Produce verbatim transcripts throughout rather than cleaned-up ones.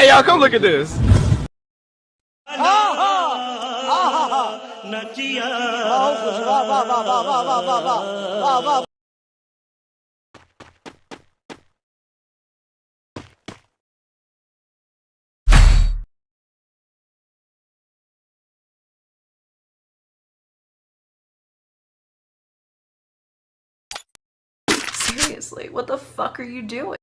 Hey, y'all, come look at this. Seriously, what the fuck are you doing?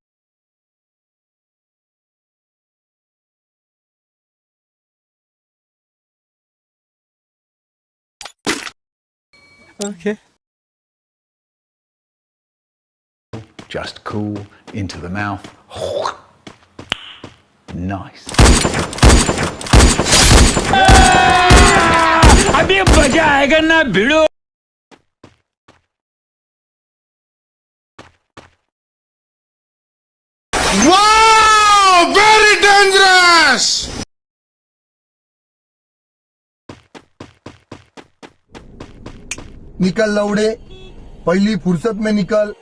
Okay. Just cool into the mouth. Nice. अभी मजा आएगा ना भिड़ो. Wow! Very dangerous! निकल लौड़े, पहली फुर्सत में निकल.